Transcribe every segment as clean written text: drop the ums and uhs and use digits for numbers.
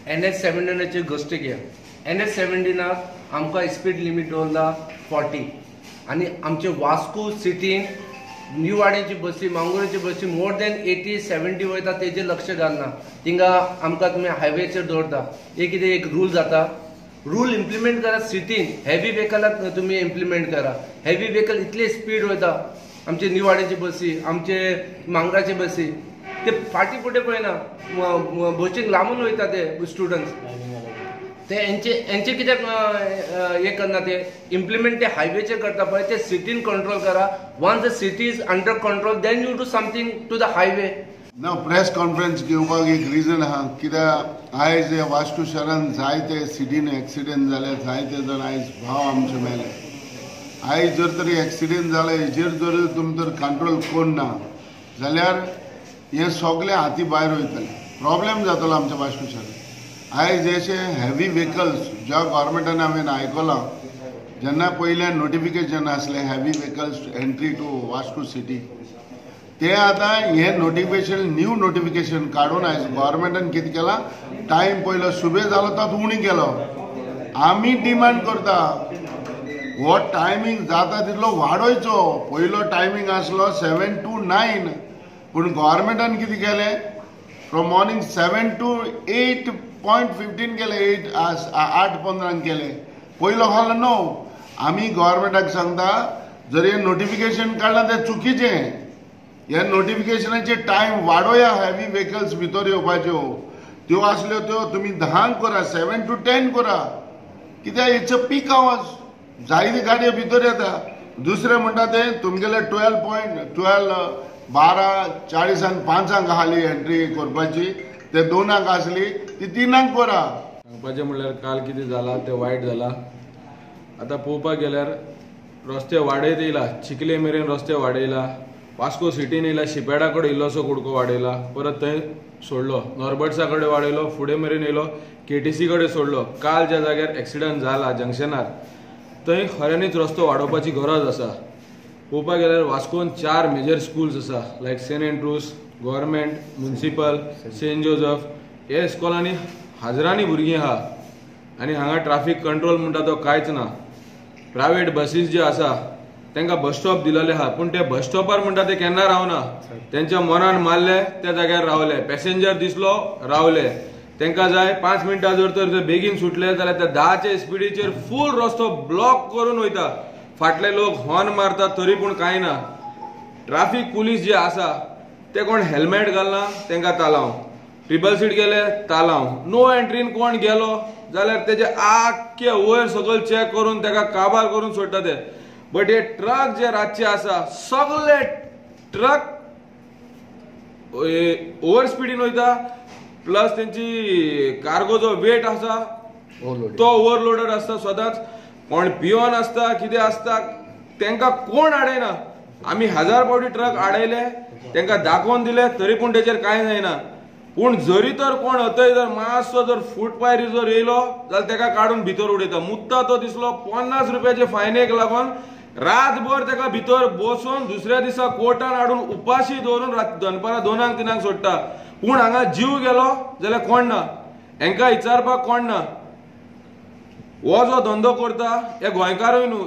NH 17 गोश्टी घे. NH 17 आमकां स्पीड लिमीट दवरला 40 आनी आमचे वास्को सिटीन न्यू वाड्याची बसी, मांगोराची बसी मोर दॅन 80 70 वयता, तेजेर लक्ष घालना. थिंगा आमकां तुमी हायवेचेर दवरता. एक कितें एक रूल जाता, रूल इम्प्लिमेंट करा. सिटीन हेवी वेहिकलाक तुमी इम्प्लिमेंट करा. हेवी वेहिकल इतले स्पीड वयता, आमचे न्यू वाड्याची बसी, आमचे मांगराचे बसी, ते फाटी फुडें पळयना, बसीक लांबून वयता ते स्टुडंट्स. ते हेंचे हेंचे कित्याक हे करना? ते इम्प्लिमेंट ते हायवेचेर करता पळय, ते सिटीन कंट्रोल करा. Once the city is under control, then you do something to the highway. ना, प्रेस कॉन्फरन्स घेवपाक एक रिजन आहा. कित्याक आयज हे वास्को शहरान जायते सिटीन एक्सिडेंट जाले, जायते जाण आयज भाव आमचे मेले. आयज जर तरी एक्सिडेंट जाले, हेजेर जर तुमी जर कंट्रोल करिना जाल्यार हे सगळे हाती भायर वयतले, प्रॉब्लेम जातलो आमच्या वास्को शहरान. आयज अशे हेवी व्हेकल्स ज्या गव्हर्मेंटान हांवें आयकलां, जेन्ना पयलें नोटिफिकेशन आसलें heavy vehicles entry to Vasco city, ते आतां हें नोटिफिकेशन, न्यू नोटिफिकेशन काडून आयज गव्हर्मेंटान कितें केलां, टायम पयलो सुबे जालो तो उणी केलो. आमी डिमांड करता हो टायमींग जाता तितलो वाडोवचो. पयलो टायमींग आसलो 7 to 9, पूण गव्हर्मेंटान कितें केलें, फ्रॉम मॉर्निंग 7 to 8.15 केलें, 8 8:15 केलें, पयलो घालो 9. आमी गव्हर्मेंटाक सांगता, जर हें नोटिफिकेशन काडलां तें चुकीचें. ह्या नोटिफिकेशनाचे टायम वाडोया. हेवी व्हेकल्स भितर येवपाच्यो त्यो आसल्यो त्यो तुमी 10 करा, 7 to 10 करा. कित्याक it's a peak hours, जायती गाडयो भितर येता. दुसरें म्हणटा तें तुमगेले 12.12 12:40 आसली एंट्री करपाची, ते 2 आसली ती 3 करा. सांगपाचें म्हणल्यार काल कितें जालां तें वायट जालां. आतां पळोवपाक गेल्यार रस्ते वाडयत येयला, चिखले मेरेन रस्ते वाडयला, वास्को सिटीन येयला, शिपेडा कडेन इल्लोसो कुडको वाडयला, परत थंय सोडलो, नॉर्बर्ट्सा कडेन वाडयलो, फुडें मेरेन येयलो, केटीसी कडेन सोडलो. काल ज्या जाग्यार एक्सिडंट जाला जंक्शनार, थंय खऱ्यांनीच रस्तो वाडोवपाची गरज आसा. पळोवपाक गेल्यार वास्कोन 4 मेजर स्कुल्स आसा, like Saint Andrews, government, municipal, Saint Joseph. हे इस्कॉलांनी हजारांनी भुरगीं आहा आनी हांगा ट्राफीक कंट्रोल म्हणटा तो कांयच ना. प्रायवेट बसीस जे आसा तांकां बस स्टॉप दिलेले आहा, पूण ते बस स्टॉपार म्हणटा ते केन्ना रावना. तेंच्या मनान मारले त्या जाग्यार रावले, पॅसेंजर दिसलो रावले. तांकां जाय 5 मिनटां जर तर ते बेगीन सुटले जाल्यार त्या 10 स्पिडीचेर फूल रस्तो ब्लॉक करून वयता. फाटले लोक हॉर्न मारतात तरी पूण कांय ना. ट्राफीक पुलीस जे आसा ते कोण हेल्मेट घालना तांकां तालांव, ट्रिपल सीट गेले तालांव, नो एंट्रीन कोण गेलो जाल्यार तेजे आख्खे वयर सगळे चॅक करून ताका काबार करून सोडटा ते. बट हे ट्रक जे रातचे आसा सगळे ट्रक ओवर स्पिडीन वयता, प्लस तेंची कार्गो जो वेट आसा तो ओवरलोडेड आसता सदांच. कोण पियोन आसता कितें आसता तांकां कोण आडयना. आमी 1000 फावटी ट्रक आडयले, तांकां दाखोवन दिले, तरी पूण तेचेर कांय जायना. पूण जरी तर कोण हतय जर मातसो जर फुटपायरी जर येयलो जाल्यार ताका काडून भितर उडयता. मुत्ता तो दिसलो 50 रुपयाचे फायनेक लागून रातभर ताका भितर बसोवन दुसऱ्या दिसा कोर्टान हाडून उपाशी दवरून दनपारां 2 3 सोडटा. पूण हांगा जीव गेलो जाल्यार कोण ना, हांकां विचारपाक कोण ना. हो जो धंदो करता हे गोंयकारूय न्हू,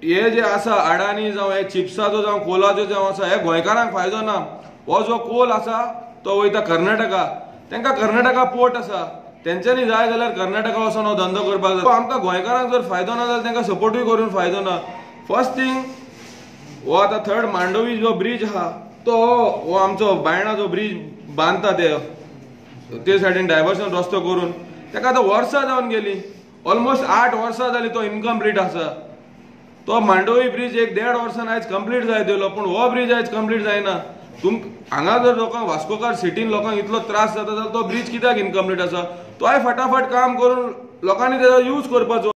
हे जे आसा अडानी जावं हे चिप्साचो जावं कोलाचो जावं आसा, हे गोंयकारांक फायदो ना. हो जो कोल आसा तो वयता कर्नाटका, तांकां कर्नाटका पोर्ट आसा, तेंच्यांनी जाय जाल्यार कर्नाटका वचोन हो धंदो करपाक जाय. आमकां गोंयकारांक जर फायदो ना जाल्यार तांकां सपोर्टूय करून फायदो ना. फर्स्ट थिंग, हो आतां थर्ड मांडवी जो ब्रीज आहा तो हो आमचो बायणा जो ब्रीज बांदता ते सायडीन डायवर्सन रस्तो करून ताका आतां वर्सां जावन गेली, ऑलमोस्ट 8 वर्सां जाली तो इनकम्प्लीट आसा. तो मांडवी ब्रीज 1-1.5 वर्सान आयज कंप्लीट जायत येयलो, पूण हो ब्रीज आयज कंप्लीट जायना. तुम हांगा जर लोकांक वास्कोकार सिटीन लोकांक इतलो त्रास जाता जाल्यार तो ब्रीज कित्याक इनकम्प्लीट आसा? तोय फटाफट काम करून लोकांनी तेजो यूज करपाचो.